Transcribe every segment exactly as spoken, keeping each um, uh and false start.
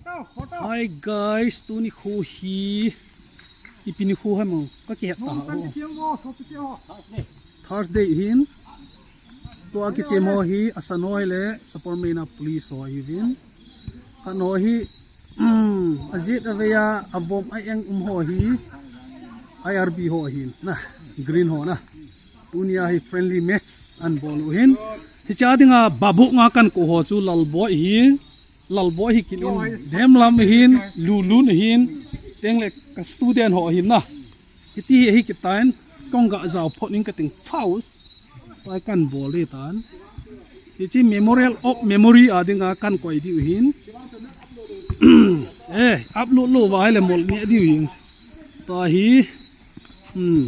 Hi guys, tuni kho hi ipi nikho ham, ka kihet ta ho. Thursday hin. Tua kichem ho hi, asan ho hi le, Sapormeina police ho hi vin. Khat ho hi, um, ajet avei a, avom a eng um ho hi, I R B ho hin, na, green ho na. Tuni a hi friendly match ahin bol u hin. Hiche a dinga, Babu nga kan ko ho chu Lalboi hi. Lalboi hi kin in, Demlam hin, Lulun hin, teng le ka student ho hin na. Hiti hi, hi kitan, kong ga jao phot ning ka ting faus. Pai kan bol hi tan. Hiche memorial of memory a dinga kan koi diu hin. Eh, upload lou va le mol ni diu hin. Tua hi, hmm.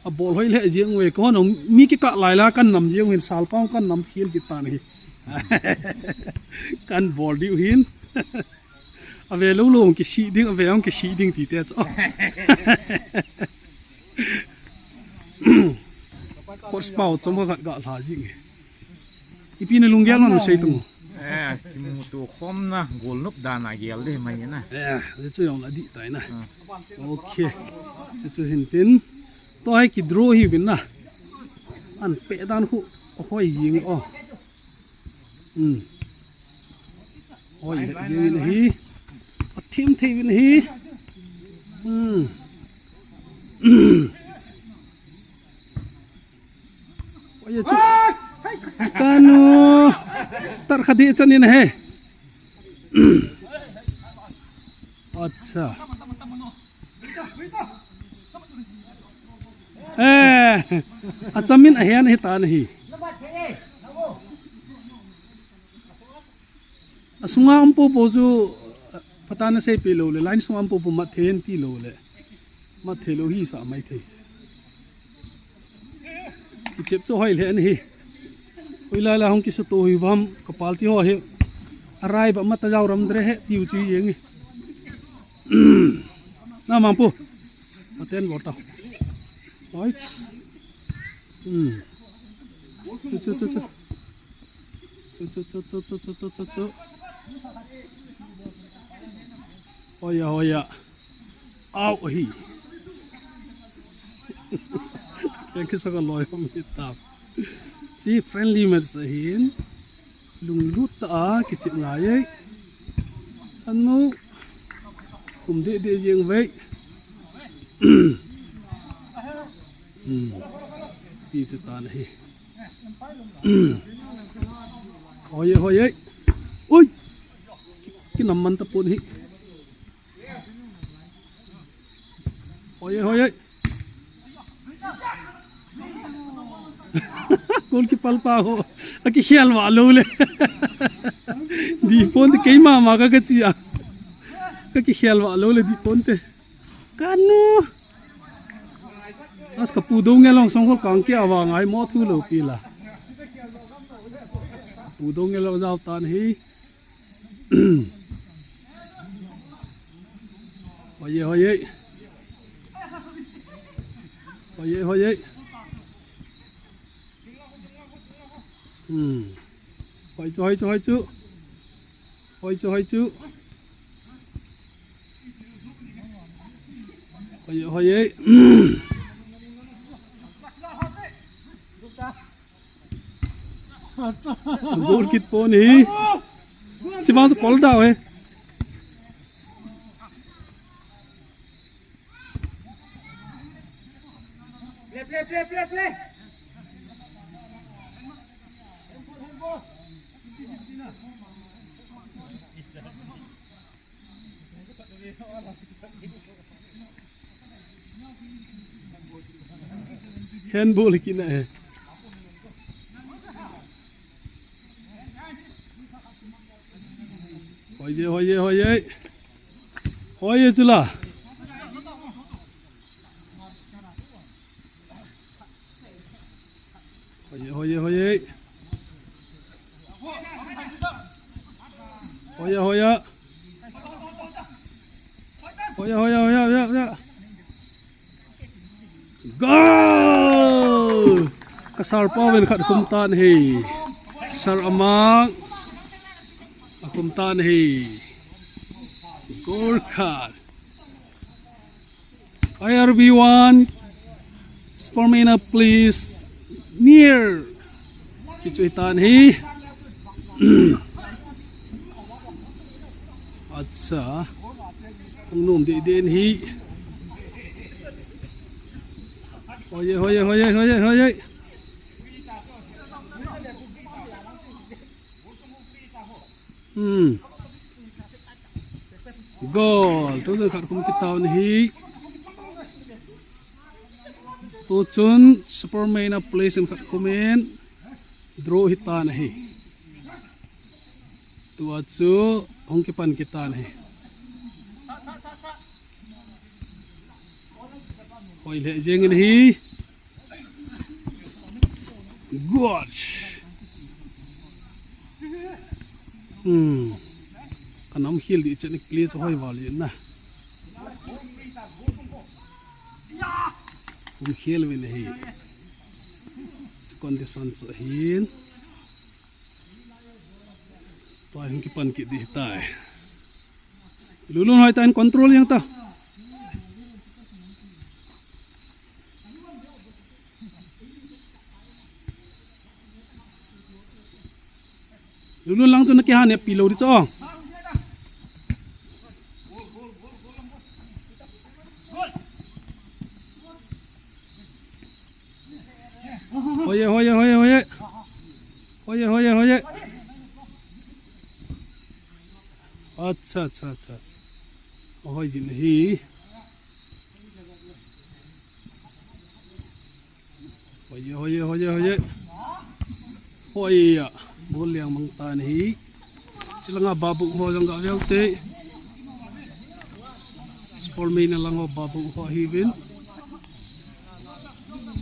Abol hoi le jeng ve ko no mi kikah lai la kan nam jeng hin salpang kan nam khel kitan hi. Kan bol diu hin. Ave lou lou kisih ding, ave hung kisih ding ti te chu. Coach pau chom khat ga lha jing. Ipi na lunggel man sei tung. Eh, kimuto khom na, golnop dan a gel de mai na. Eh, chu jong la di tai na. Hmm. Okay. Chu chu hin tin. Tua hi ki draw hi vin na. An pe dan khu hoi jing o. Hmm. Hoi le jing le hi. A thim thei vin hi. Hmm. Oi, chu. Kanu. Tar khadi chan in he. Acha. Eh, achamin ahen hi ta na hi. Asunga um popo chu, phatah a na sei pe lou le, line sunga um popo mat thei hen ti lou le. Mat thei lou hi sa mai thei. Kichep chu hoi le an hi. Hoi la la hung kisa to hi vam ka party ho hi. Arai ba mata jau ram dre he tiu chu yeng hi. Na mampu. Paten bol ta. Oi. Hmm. Chu, chu, chu, chu. Chu, chu, chu, chu. Hoiya, hoiya. Au hi. Yang kisa ka loi hom hi ta. Chi friendly match ahin. Lunglut tah a kichep ngai e. Anu. Kum deh deh jeng ve. Hmm. Ti chu ta na hi. Hoi e, hoi e. Ui. Kinam man ta pon hi. Hoi e, hoi e. Goalkeeper pa ho. Akikhel va lou le. Di pon te keima ma ka ka chi a. Ka kikhel va lou le di pon te. Kanu. As ka pu dong nge long song hol kang kia va ngai mo thu lou pi la. Pu dong nge long jao tan hi. Hoi e, hoi e. Hoi e, hoi e. Hmm. Hoi chu, hoi chu, hoi chu. Hoi chu, hoi chu. Hoi e, hoi e. Goal kick pon hi. Chimang sa kol dau he. Play, play, play, play, play. Handball kina e. Hoi e, hoi e, hoi e. Hoi e chula. Hoi e, hoi e, hoi e. Hoi e, hoi e. Hoi e, hoi e, hoi e, hoi e, hoi e. Goal! Ka sir pa ven khat khum tan hi. Sir Amang. Akhum tan hi. Scorecard. I R B one, Spermina, please, near. Chichu hitan hi. Acha. Hung nom deh deh in hi. Hoiye, hoiye, hoiye, hoiye, hoiye. Hmm. Goal. Tuchun khat khum kit tauvin ahi. Tuchun Spermina place in khat khum in draw hitan ahi. Tua chu hung kipan kit tan ahi. Hoi lheh jeng in ahi. Gosh. Hmm. Ka nam khel ding chen ik play chu hoi val in na. Hung khel uvin ahi. Condition chu ahin. Tua hin kipan kit ding tai. Lulun hoi ta in control jeng ta. Lulun lang chu na kiha ne pi lo di cho. Hoiye, hoiye, hoiye, hoiye. Hoiye, hoiye, hoiye. Acha, acha, acha, acha. Hoi jin hi. Hoiye, hoiye, hoiye, hoiye. Hoiya. Bol liang mang tan hi. Chilanga babu ho jong ga veu te. Spermina lang ho babu ho hi vin.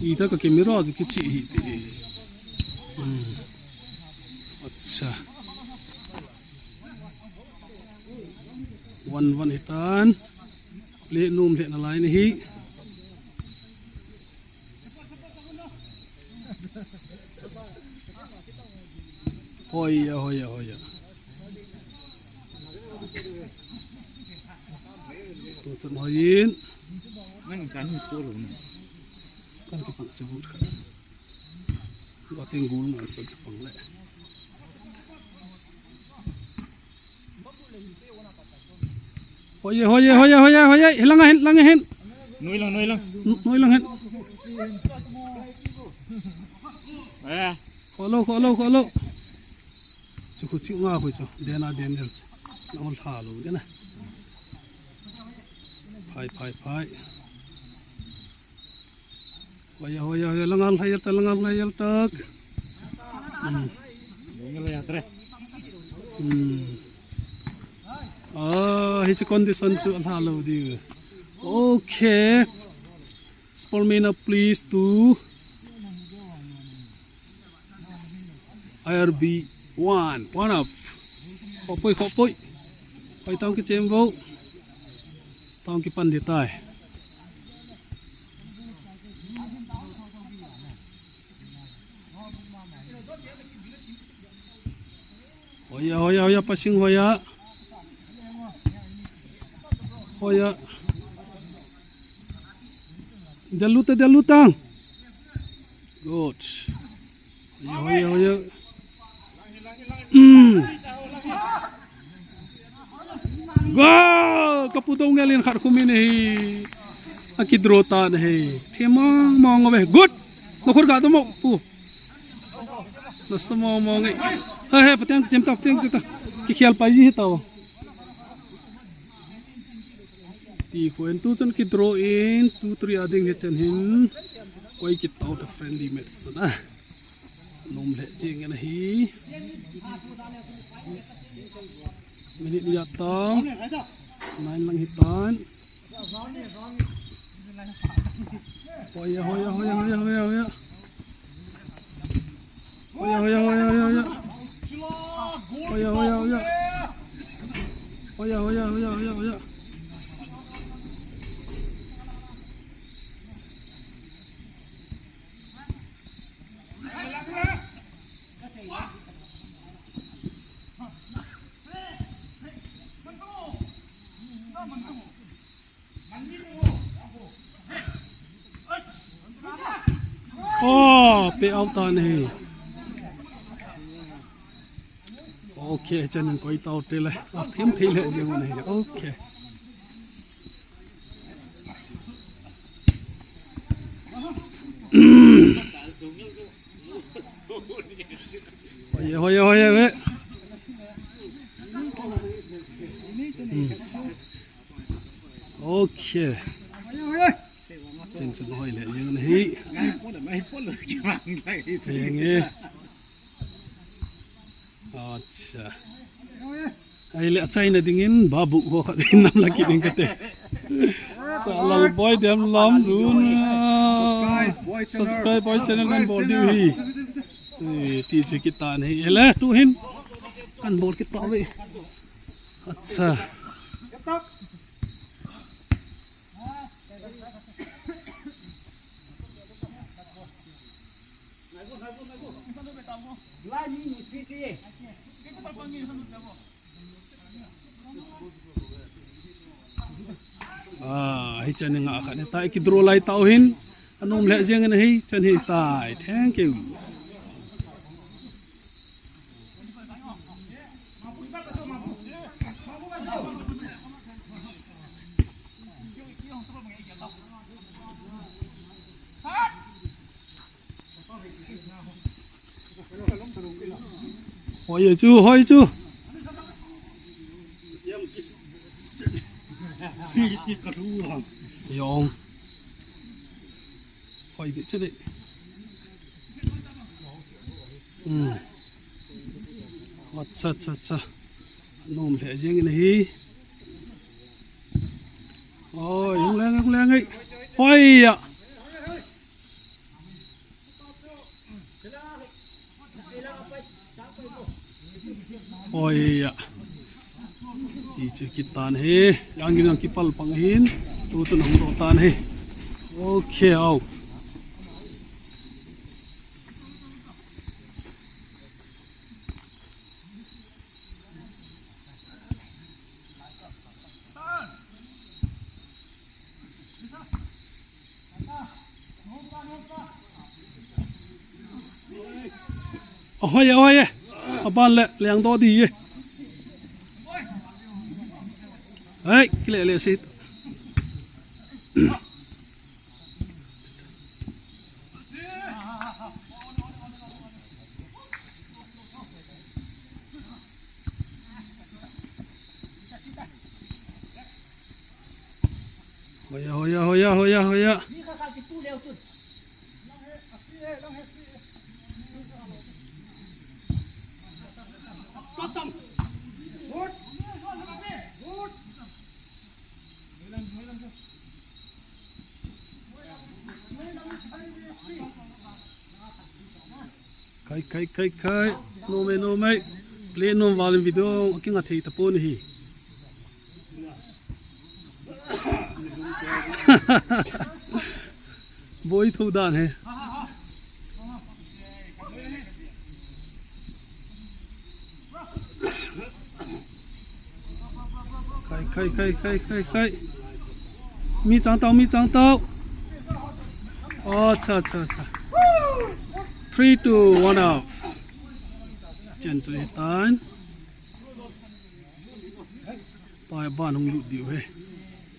Ita ka camera ju kichi hi te. Hmm. Acha. One one hitan. Play nom lheh nalai in ahi. Hoiya, hoiya, hoiya. Tuchun hoiyin. Nang chan hi to lo na. Kan kipang chibut khat. Ga teng gol ngai to kipang le. Hoiye, hoiye, hoiye, hoiye, hoiye. Hilang ahin, lang ahin. Noi lang, noi lang. Noi lang ahin. Eh. Kholo, kholo, kholo. Chu khu chu nga khu chu. Dena, dena chu. Nang lha lo dena. Phai, phai, phai. Hoiya, hoiya, hoiya, langal hayal tak, langal hayal tak. Hmm. Langal hayal tak. Hmm. Ah, hiche condition chu alha lo di. Okay. Spermina, please, two. I R B one, one up. Khopoi, khopoi. Khoi tang kichem vo. Tang kipan ding tai. Hoiya, hoiya, hoiya, passing hoiya. Hoiya. Delute, delutang. Good. Hoiya, hoiya, hoiya. Hmm. Goal! Kapu Doungel in khat khum in ahi. Akidraw tan ahi. Themang mang ave. Good. Nakhut ga to mo pu. Nasa mong mong e. He he, pateng chem ta, pateng chem ta. Kikhel pai ji hi tao. Ti khu en tu chun kidraw in, two three a ding hi chen hin. Koi kit tao ta friendly match na. Nom lheh jeng in ahi. Minute ni a tang. Nine lang hi tan. Hoiya, hoiya, hoiya, hoiya, hoiya, hoiya. Hoiya, hoiya, hoiya, hoiya, hoiya. Hoiya, hoiya, hoiya. Hoiya, hoiya, hoiya, hoiya, hoiya. Oh, pay out tan ahi. Okay, chan in koi tau te le. Ah, thim thei le jeng un ahi. Okay. Hoye, hoye, hoye, ve. Hmm. Okay. Chen chun hoi le jeng ahi. Jeng e. Acha. Ahile achaina dingin babu ho khat in nam la kit ding kate. Salal boy dem lam dun. Subscribe boy channel nan bol diu ahi. Eh, ti chu kitan ahi. Ele tu hin. Kan bol kit tave. Acha. Ah, hichan nga khat ne tai ki draw lai tau hin. Anom le jeng in ahi, chan hitai. Thank you. Hoi chu, hoi chu. Yong. Hoi di chu di. Hmm. Acha, acha, acha. Nom le jeng in ahi. Oi, hung leng, hung leng ei. Hoi ya. Hoi ya. Ti chu kitan ahi. Yang gin yang kipal pang hin. Tu chu nang ro tan ahi. Okay, au. Ahoy, ahoy. Aban le, leng do di ye. Hey, kile le sit. Hoya, hoya, hoya, hoya, hoya. Khai, khai, khai, khai. Nom e, nom e. Play nom val in video akinga thei tapon ahi. Boi tho dan he. Khai, khai, khai, khai, khai, khai. Mi chang tau, mi chang tau. Acha, acha, acha. Three, two, one, out. Chen chu hitan. Tai ban hung lut diu he.